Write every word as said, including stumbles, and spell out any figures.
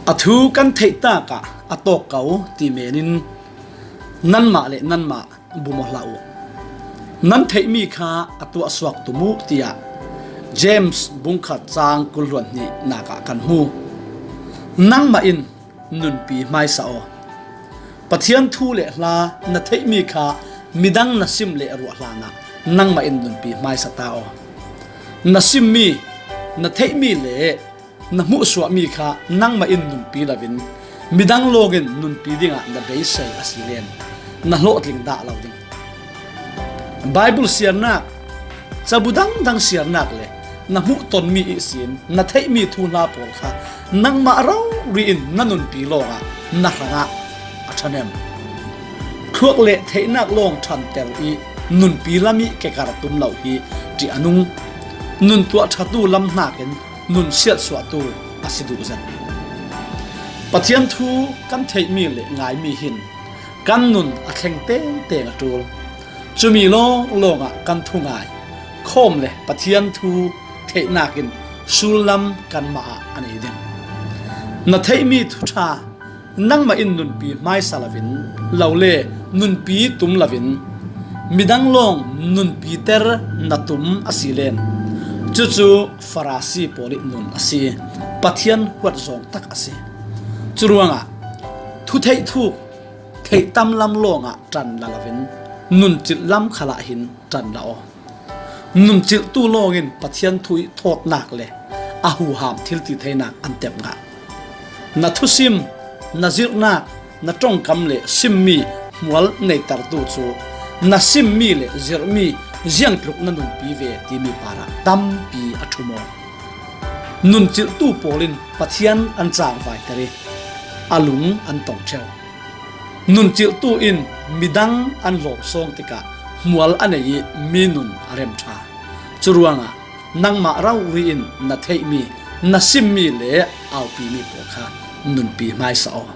A thu kan theih takah a tawk ko ti menin nanmah le nanmah bum aw hlah uh. Nan theihmi kha a tuahsuak tum uh, tiah James bungkhat cang kul hluan hnihnak ah kan hmu. Nangmah in nunpi hmaisa aw. Pathian thu le hla na theihmi kha midang na sim le ruah hlanah nangmah in nunpi hmaisa ta aw. Na simmi, na theihmi le na hmuhsuahmi kha nangmah in nunpi loin midang lawngin nunpi dingah na beisei a si len na hlawhtling dah lo ding. Bible siarnak, cabu dangdang siarnak le na hmuhtonmi ihsin na theihmi thuhla pawl kha nangmah rori in na nunpi lawngah na hrangah a ṭhahnem. Thluak le theihnak lawng ṭhanter ih nunpi lam ih kekar tum lo hi ṭih a nung. Nun tuah ṭhatu lam hnakin nun siatsuahtu a si duh zet. Pathian thu kan theihmi le ngaimi hin kan nun a thleng tengteng a ṭul. Cumi lawnglawngah kan thungai khawm le Pathian thu theihnak in sullam kanmah ah a nei ding. Na theihmi thuṭha nangmah in nunpi hmaisa loin lo le nunpi tum loin midang lawng nunpiter na tum a si len, cucu Farasi pawl ih nun a si, Pathian huatzawng tak a si. Curuangah thutheih thuk theihtam lam lawngah ṭan la loin nuncilh lam khalah hin ṭan la aw. Nuncilhtu lawngin Pathian thu ih thawtnak le a huham thiltitheinak an tep ngah. Na thusim, na zirhnak, na ṭongkam le simmi hmual neitertu cu na simmi le zirhmi ziangtluk na nunpi ve timi parah tampi a ṭhum aw. Nuncilhtu pawl in Pathian an cangvaiter ih a lung an tong ṭheu. Nuncilhtu in midang an lawmsawng tikah hmual a nei ih mi nun a remṭha. Curuangah nangmah rori in na theihmi, na simmi le aupimi pawl kha nunpi hmaisa aw.